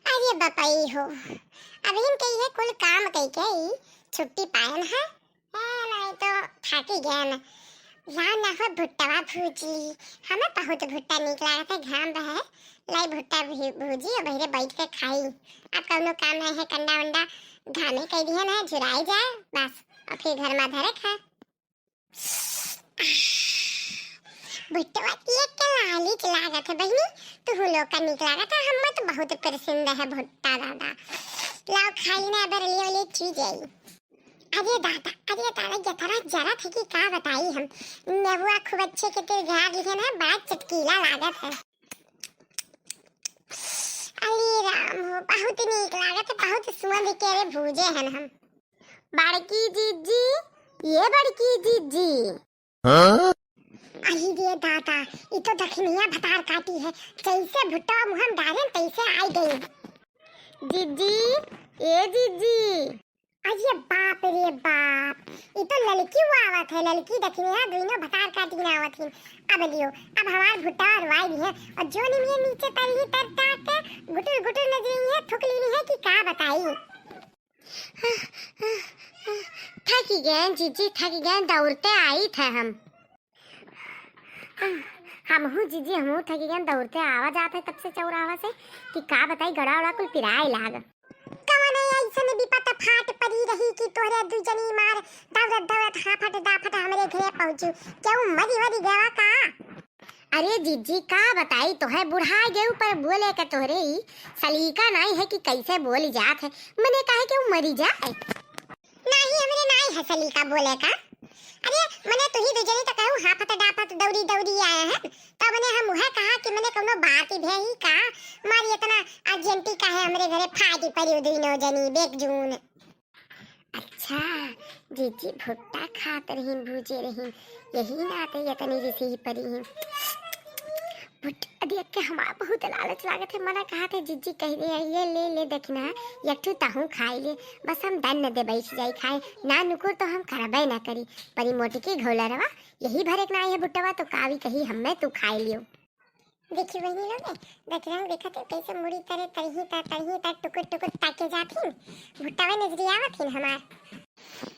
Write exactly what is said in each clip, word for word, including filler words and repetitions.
अरे बपई हो, अबहिन के इहे कुल काम कइके ई छुट्टी पायन है। ए, नाहीं तो थाकी गयन। लाओ ना हो भुट्टवा भूजी, हमें बहुत भुट्टा नीक लागत है, घाम बहे, लाई भुट्टा भी-, भूजी और बहिरे बैठ के खाई। अब कौनो काम नाहीं है, कंडा उंडा घामे कइ दिहन है, झुराई जाए, बस, और फिर घर में धरे खाए। भुट्टवा देख के लालिच लागत है बहिनी, तुहू लोग का नीक लागत है, हमें तो बहुत पसंद है भुट्टा दादा। लाओ खाई ना, अबर ले ले चीज आई। अरे दादा, अरे दादा, जतरा जरत है कि का बताई हम। नेबुआ खूब अच्छे के तेल गार लिहन है, बड़ा चटकीला लागत है। अरे राम हो, बहुत नीक लागत है, बहुत सुअंध के रे भूजे हन हम। बड़की जीजी, ये बड़की जीजी। हाँ? अरे रे दादा, ई तो दखिनिया भतार काटी है, जैसे भुट्टा मुँह में डालेन तैसे आई गई। जीजी, ए जीजी। अरे बाप रे बाप, ई तो ललकी आवत है, ललकी दखिनिया दुइनो भतार काटी ना आवत हिन। अब लियो, अब हमार भुट्टा हरवाई दिहे, और जो निमिया नीचे तरही तर ताक के गुटुर गुटुर नजरी है, थुक लीनी है कि का बताई। थकी गए जीजी, थकी गए, दौड़ते आई थे हम। हमहू जीजी, हमहू थकी गए, दौड़ते आवा जात है तब से चौराहा से, कि का बताई, गड़ा उड़ा कुल पिराए लाग। कवन ऐसन विपत फाट पड़ी रही कि तोहरे दू जनी मार दौड़त दौड़त हाफट दाफट हमरे घरे पहुँचू? केहू मरी वरी गवा का? अरे जीजी, का बताई तोहे, बुढ़ा गए ऊपर बोले का तोहरे ई सलीका नाई है कि कैसे बोली जात है, मने काहे के ऊ मरी जाए। नाही, हमरे नाई है सलीका बोले का। अरे, मने तुही दू जनी तो कहू हाफत डाफत दौड़ी दौड़ी आए हैं, तो मने हम उहे कहा कि मने कौनो बात ही भे ही का, मारी इतना अर्जेंटी काहे हमरे घरे फाटी पड़ी दुइनो जनी बेकजून। अच्छा, जीजी भुट्टा खात रहीन, भूजे रहीन, यही नाते यतनी रिसी परी हैं। भुट्टा देख के हमार बहुत लालच लागत है। मना कहा थे जीजी कह दे, "ये ले, ले दखिना, एक ठो तहूँ खाई ले।" बस हम दन दे बैठ जाई खाए, ना नुकुर तो हम करबे ना करी। परी मोटी की घोलरवा, यही भरे के ना आई है भुट्टवा, तो कावी कही हमें तू खाई लियो। देखी बहिनी लोग, दखिना देखत है कैसे मुड़ी तरे तरही ता, तरही ता, टुकुर टुकुर ताके जाथिन। भुट्टवा नजरी आवत हिन हमार।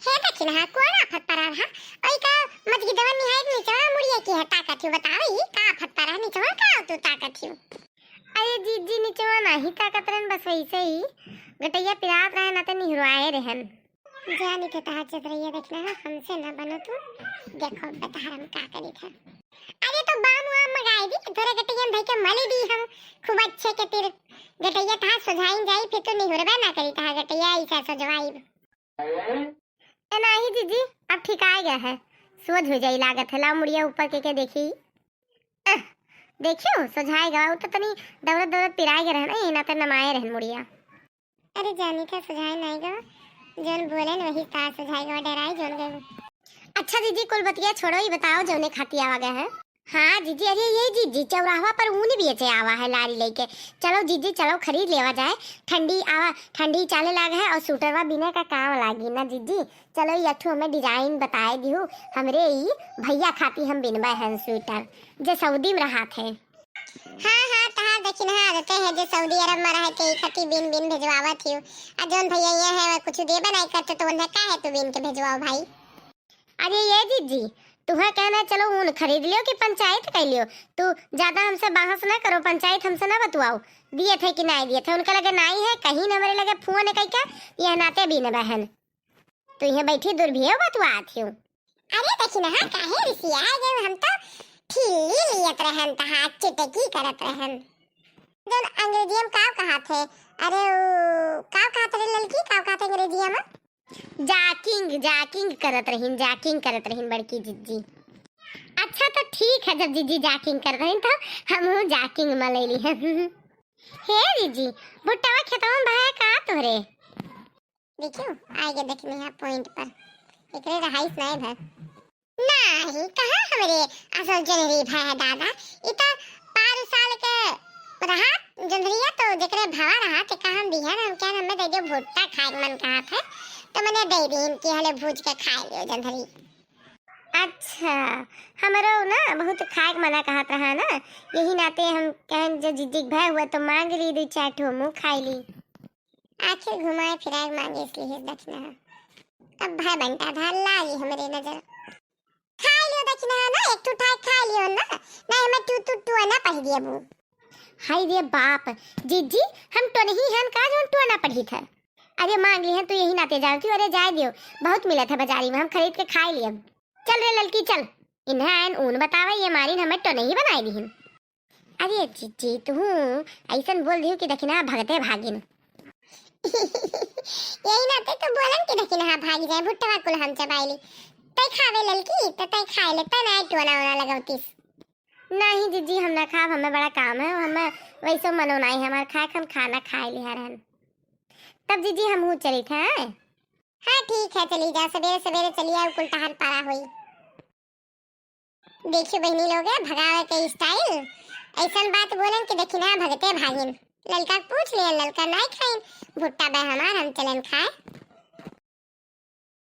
हे दखिनहा, कोन आफत परा रहा? ओई का मजगी दवन निहायक नीचवा मुड़िया की है ताकत ही, बतावे ही का आफत परा रहा, नीचवा का तू ताकत ही? अरे जीजी, नीचवा नाही ताकत रहन, बस वैसे ही गटैया पिरात रहे ना ते निहुराए रहन। जानी थे तहार चतरैया दखिनहा, हमसे ना बनो तू, देखो बता हम का करी था। अरे तो बाम वाम मगाई दी, तोरे गटैया में धई के मली दी हम, खूब अच्छे के तिर गटैया तहार सोझाइन जाई, फिर तो निहुरबे ना करी तहार गटैया ऐसा सोझवाई। ए नाही जीजी, अब ठिकाए गए है, सोझ हो जाई लागत है। लाओ मुड़िया ऊपर के के देखी। अह, देखियो, सोझाए गवा, उ तो तनी दौड़त दौड़त पिराए गए रहे ना, यही नाते नमाए रहन मुड़िया। अरे जानी था सोझाए नाई गवा, जौन बोले न वही तार सोझाए गवा, डराई जौन गए। अच्छा जीजी, कुल बतिया छोड़ो, ही बताओ जौने खाती आवा गए है। हाँ जीजी, अरे ये जीजी, चौराहवा पर ऊन बेचे आवा है लारी लेके। चलो जीजी, चलो खरीद लेवा जाए, ठंडी आवा, ठंडी चाले लाग है और स्वेटरवा बिने का काम लागी ना जीजी। चलो ये अठू हमें डिजाइन बताए दिहू, हमरे ई भैया खाती हम बिनबे हन स्वेटर, जे सऊदी में रहा थे। हाँ हाँ, तहार दखिनहा आदते है, जे सऊदी अरब में रहे के ई खाती बिन बिन भेजवावत हियो। आ जौन भैया ये है कुछ देबे नहीं करते तो उन्हें का है तू बिन के भेजवाओ भाई? अरे ये जीजी, तुहे कहना चलो ऊन खरीद लियो कि पंचायत कर लियो? तू ज्यादा हमसे बहस ना करो, पंचायत हमसे ना बतवाओ, दिए थे कि नहीं दिए थे। उनके लगे नहीं है, कहीं न हमरे लगे फोन कई के, ये नाते बिनबे हन। तू यहाँ बैठी दुर्भियो बतवात हियो। अरे दखिनहा, काहे रिसिया गए, हम तो ठिल्ली लियत रहन, तहार चिटकी करत रहन। जौन अंग्रेजिया में काव कहा थे? अरे उ काव कहा थे रे ललकी, काव कहा थे अंग्रेजिया में? जाकिंग, जाकिंग करत रहीन, जाकिंग करत रहीन बड़की जीजी। अच्छा तो ठीक है, जब जीजी जाकिंग करत रहीन तो हमहू जाकिंग में ले ली है। हे जीजी, भुट्टवा खेतवा में भाया का तोहरे? देखियो, आगे देखने हैं पॉइंट पर। एकरे रहाइश नहीं भय। नहीं, कहाँ हमरे असल जनरी भय है दादा। इता पाँच साल के रहा, जनरिया तो जेकरे भवा रहा, ते कहा हम बिहान हम क्या हमें दे दो भुट्टा खाए के मन कहा थे, तो मैंने दे दी इनकी हले भूज के खाए लियो जनरी। अच्छा, हमरो ना बहुत खाए के मना कहत रहा ना, यही नाते हम कहन जो जिज्जी के भय हुआ तो मांग ली दू चार ठो, मुँह खाई ली। आखिर घुमाए फिराए मांगे इसलिए दक्षिणा। अब भाई बंटा धार लागी हमरे नजर। खाई लियो दक्षिणा ना, एक ठो उठाए खाई लियो ना, नहीं हमें टू टू टू ना पढ़ दिया बू। हाय रे बाप, जिज्जी, हम तो नहीं हन का जोन टू ना पढ़ी था। अरे मांग ली है तो यही नाते जाओ क्यों, अरे जाए दियो, बहुत मिला था बाजारी में, हम खरीद के खाई लियब। चल रे ललकी चल, इन्हें आयन ऊन बतावे, ये मारिन हमें तो नहीं बनाई दीहिन। अरे जिज्जी, तू ऐसन बोल दियो कि दक्षिणा भगते भागिन। यही नाते तो बोलन कि दक्षिणा भाग जाए, भुट्टवा कुल हम चबाई ली। तै खावे ललकी, तो तै खाए ले, तै ना टोना ओना लगौतीस। नहीं जिज्जी, हम ना खाब, हमें बड़ा काम है, हमें वैसे मनो नहीं है हमार खाए, हम खाना खाए लिया रहन। तब जिज्जी हम हूँ चली थे। हाँ ठीक है, चली जा, सवेरे सवेरे चली आओ, कुल टहल पारा होई। देखियो बहिनी लोग, भगावे के स्टाइल, ऐसन बात बोलन कि दक्षिणा भगते भागिन। ललका के पूछ लिया, ललका नहीं खाइन, भुट्टा बे हमार, हम चलन खाए।